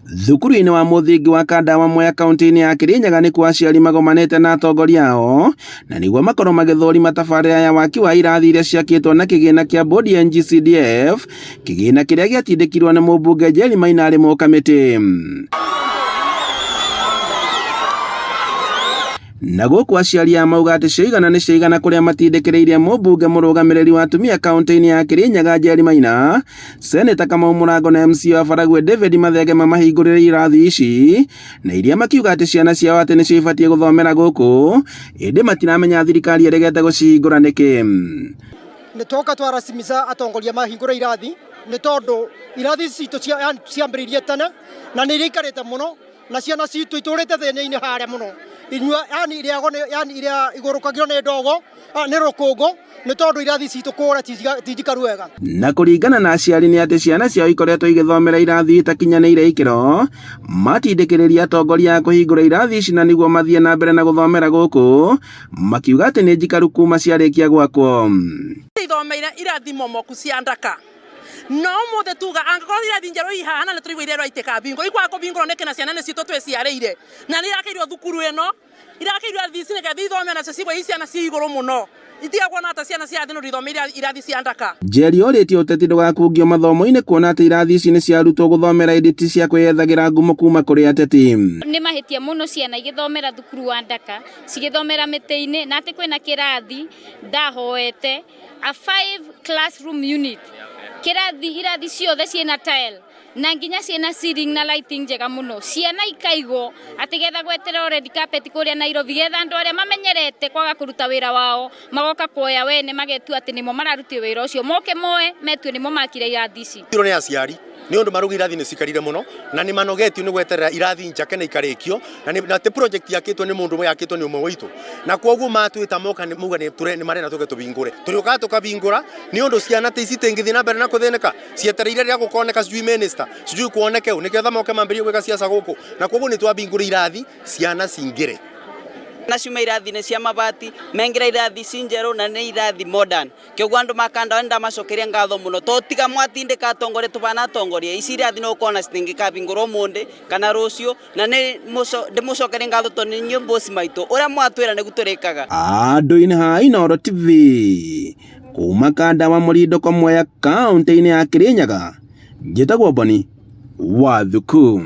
Thukuru-inĩ wa mũthingi wa Kanda wa Mwea kaunti-inĩ ya Kirinyaga nĩkuo aciari magomanĩte na atongoria ao na nĩguo makorwo magĩthũrima tabarĩra ya waki wa irathi iria ciakĩtwo na kĩgĩna kĩa bodi ya NGCDF, kĩgĩna kĩrĩa gĩatindĩkirwo nĩ mũmbunge Njeri Maina arĩ mũkamĩtĩ. Na gũkũ aciari aya mauga atĩ ciaigana nĩ ciaigana kũrĩa matindĩkĩrĩirie mũmbunge mũrũgamĩrĩri wa atumia kaunti-inĩ ya Kirinyaga Njeri Maina, Seneta Kamau Mũrango na MCA wa Baragwe David Mathenge mamahingũrĩre irathi ici na iria makiuga atĩ ciana ciao atĩ nĩcio ibatiĩ gũthomera gũkũ ĩndĩ matiramenya thirikari ĩregete gũcihingũra nĩkĩ. Nĩ twoka twaracimica atongoria mahingũre irathi nĩ tondũ irathi ici citũ ciambĩrĩirie tene na nĩ iria ikarĩte mũno na ciana citũ itũrĩte thĩna-inĩ harĩa mũno inyua yani irĩagwo nĩ yani iria igũrũkagio nĩ ndogo nĩ rũkũngũ nĩ tondũ irathi citũ kũrĩa ti njikaru wega. Na kũringana na aciari nĩ atĩ ciana ciao ikoretwo igĩthomera irathi itakinyanĩire ikĩro, matindĩkĩrĩria atongoria a kũhingũra irathi ici na nĩguo mathiĩ na mbere na gũthomera gũkũ, makiuga atĩ nĩ njikaru kuma ciarĩkia gwakwo. Ithomeire irathi momoku cia ndaka no umuthi tuga angikorwo irathi njeru ihaha na nitũraigua irerwo itikabingũrwo ikwaga kũbingũrwo nĩkĩ na ciana nĩ citũ twĩciarĩire na nĩ irakĩirwo thukuru ĩno irakĩirwo irathi ici nĩgetha ithome nacio cigwe i ciana ciĩ igũrũ mũno itiga kuona ta ciana cia thĩ nĩ ithomeire irathi cia ndaka. Njeri orĩtie ũteti ndũgakungio mathomo-inĩ kuona atĩ irathi ici nĩ cia arutwo gũthomera ĩndĩ ti cia kwĩyethagĩra ngumo kuma kũrĩ ateti. Nĩ mahĩtia mũno ciana igĩthomera thukuru wa ndaka cigĩthomera mĩtĩ-inĩ na atĩ kwĩna kĩrathi ndahoete a 5 classroom unit kĩrathi irathi ciothe ciĩna tile na nginya ciĩna ceiling na lighting njega mũno ciana ikaigwo atĩ getha gweterera red carpet kũrĩa Nairobi getha andũ arĩa mamenyerete kwaga kũruta wĩra wao magoka kuoya wene magetua atĩ nĩmo mararutire wĩra ũcio moke moe metue nĩmo makire irathi ici. Nĩ aciari nĩ ũndũ marauga irathi nĩ cikarire mũno na nĩ manogetio nĩ gweterera irathi njake na ikarĩkio na nĩ na ti project yakĩtwo nĩ mũndũ ũmwe yakĩtwo nĩ ũmwe witũ na kwoguo matwĩta moka nĩ mauga nĩ tũre nĩ marenda tũke tũbingũre tũrĩũkaga tũkabingũra nĩ ũndũ ciana ta ici itingĩthiĩ na mbere na kũthĩnĩka cietereire rĩrĩa gũkoneka sijui minister sijui kuoneke ũ nĩgetha moke mambĩrĩrie gwĩka siasa gũkũ na kwoguo nĩ twabingũra irathi ciana cingĩre. Na ciuma irathi-inĩ cia mabati mengĩra irathi ici njerũ na nĩ irathi modern. Kĩoguo andũ makanda ndamacokeria ngatho mũno to tiga mwatindĩka atongoria tũbana atongoria ici irathi no ũkona citingĩkabingũrwo ũmũthĩ kana rũciũ na nĩ ndĩmũcokerie ngatho tondũ nĩ inyuĩ mbosi maitũ ũrĩa mwatwĩra nĩguo tũrĩkaga. Andũ-inĩ ha Inooro TV kuma kanda wa Mũrindũko Mwea kaunti-inĩ ya Kirinyaga, njĩtagwo Boni wa Thuku.